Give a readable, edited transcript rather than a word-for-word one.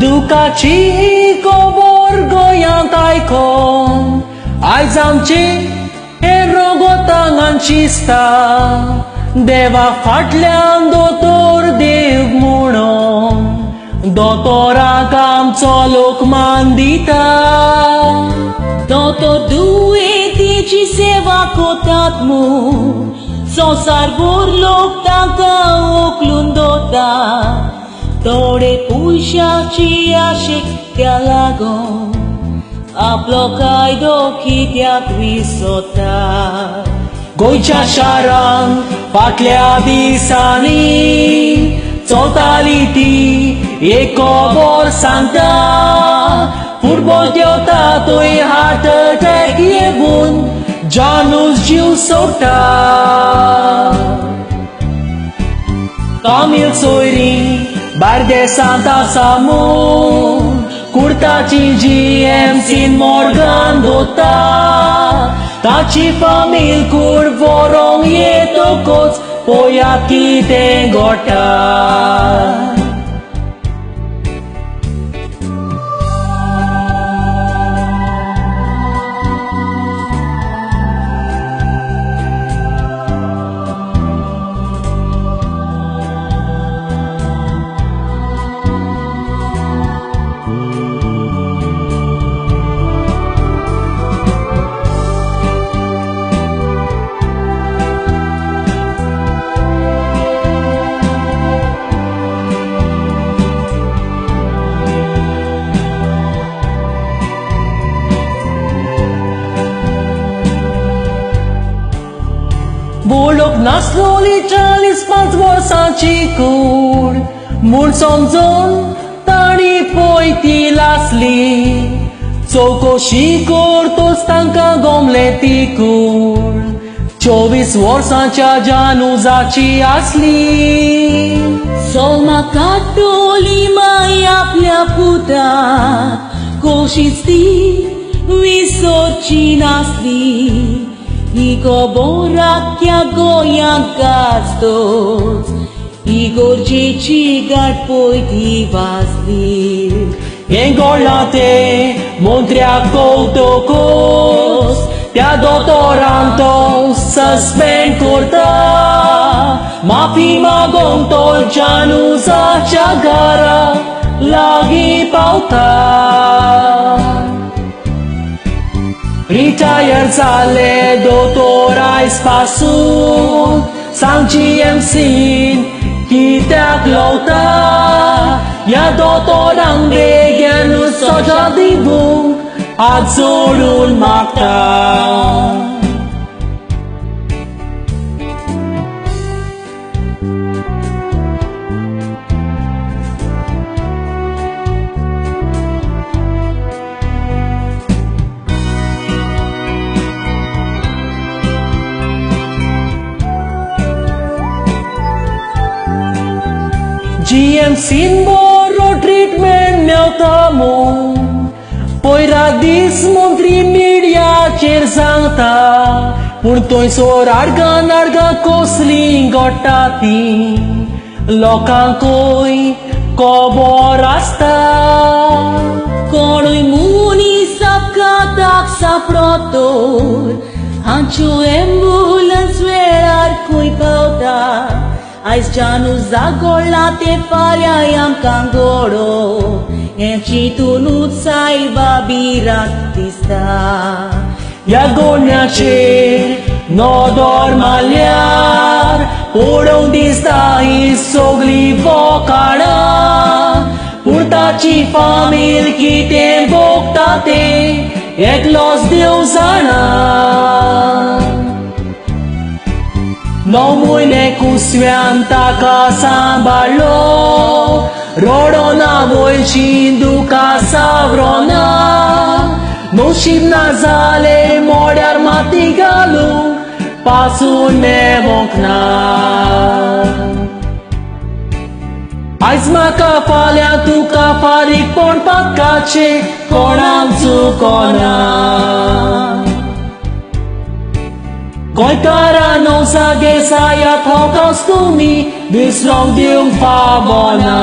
दुखाची ही खबर गोंयांत आयकोन आयज आमचे हे रोगोतांगान शिजता. देवा फाटल्यान दोतोर देव म्हणून दोतोराक आमचो लोकमान दिता. दोतोर दुयेंतीची सेवा करतात म्हूण संवसारभर लोक तांकां उखलून दवरता. थोडे पयशाची आशेक त्या लागून आपलो कायदो कित्याक विसरता. गोंयच्या शारांत फाटल्या दिसांनी चलताली ती एक खबर सांगता. फुटबॉल घेवता थंय हार्ट अटॅक येवन जानूच जीव सोडटा. तामील सोयरी बारदेसांत आसा म्हूण कुर्ताची जीएमसीन मोर्गान दवरता. ताची फामील कूड व्हरोंक येतकच पळयात कितें घडटा. बोलोक नासलोली 45 वर्सांची कूड म्हूण समजून तांणी पळय ती लासली. चवकशी करतच तांकां गमलें ती कूड 24 वर्सांच्या जानुजाची आसली. सोमा काडटली माय आपल्या पुताक कशीच ती विसरची नासली. ही खबर आख्ख्या गोंयांत गाजतच ही गरजेची गांठ पळय ती वाजली. हें घडलां तें मंत्र्याक कळटकच त्या दोतोरान तो सस्पेंड करता. माफी मागोंक तो जानुजाच्या घरा लागीं पावता. रिटायर जाले दोतोर आयज पासून सांग जीएमसीन कित्याक लवता. ह्या दोतोरांक बेगीन सजा दिवंक हात जोडून मागता. जीएमसीन बरो ट्रिटमेंट मेवता म्हूण पयरा दीस मंत्री मिडियाचेर सांगता. पूण थंयसर आडगां नाडगां कसलीं घडटा ती लोकांकूय खबर आसता. कोणूय मनीस अपघाताक सांपडत तर हांच्यो एम्बुलन्स वेळार खंय पावता. आयज जानू जागोळ्ळां तें फाल्यां आमकां घडो हें चिंतुनूच सायबा भिरांत दिसता. ह्या गोण्याचेर नदर मारल्यार पळोवंक दिसता ही सगळीं फकाणां. पूण ताची फामील कितें भोगता तें एकलोच देव जाणा. 9 म्हयने कुसव्यान ताका सांबाळ्ळो रडोना वयची दुखां सावरोना. नशीब ना जालें मोड्यार माती घालूंक पासून मेवोंक ना. आयज म्हाका फाल्यां तुका फारीकपण पातकाचें कोणाक चुकोना. गोंयकारांनो जागे जायात हो कास तुमी विसरोंक दिवंक फावना.